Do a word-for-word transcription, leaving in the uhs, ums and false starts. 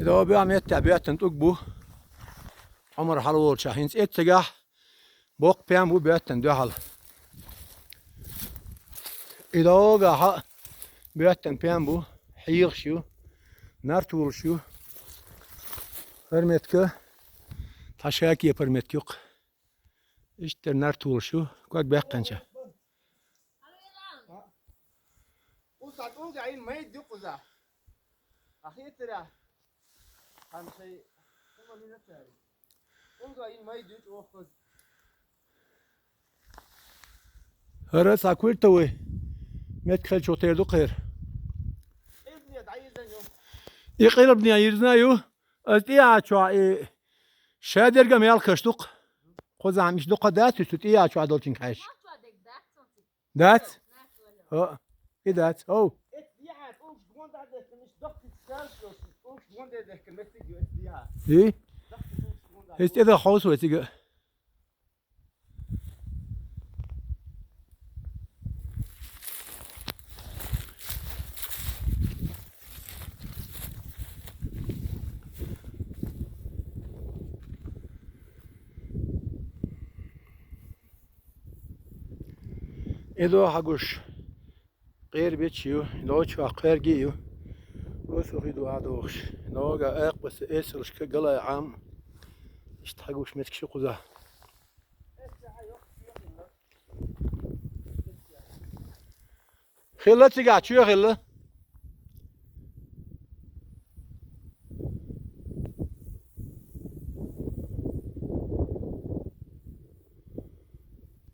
И догӀа боьха метта боьттан тӀулг бу. Ӏумар хьалаволча хӀинца эццагахь боккха пен бу боьттан дуьхьал. И догӀа хьа боьттан пен бу, хьехаш ю, нартулаш ю. ХӀара метка, тхьа шаке пара метка юккъе. Иштта нартулаш ю, ког баьккхинча. Уза тӀулга Ӏин майда юкъ уза. Ахетара. Хан шай. Хуманина цари. ТӀулга Ӏин майда юкъ охкоз. ХӀара са культовый метка хилча тера ду кхера. Къилбне дӀайирзан ю. И къилбне йирзан ю. Аз тӀеяхьа чохь и шадерга мелхаш ду-кх. Кхузахь миш дукха дац, уьш цу тӀеяхьа чохь долчуьнга хьаьжча. Дац? О, и дац. О. И? Эс тӀе дан хьовса вай цига. И догӀа хьагуш къера беча ю, и догӀа чохь кхоьрги ю. Осу хи ду а догӀуш. ДогӀа эккхасе эсалшка галай Ӏам. Иштта хьагуш метка шу кхуза. Хилла цигахь, чоь хилла.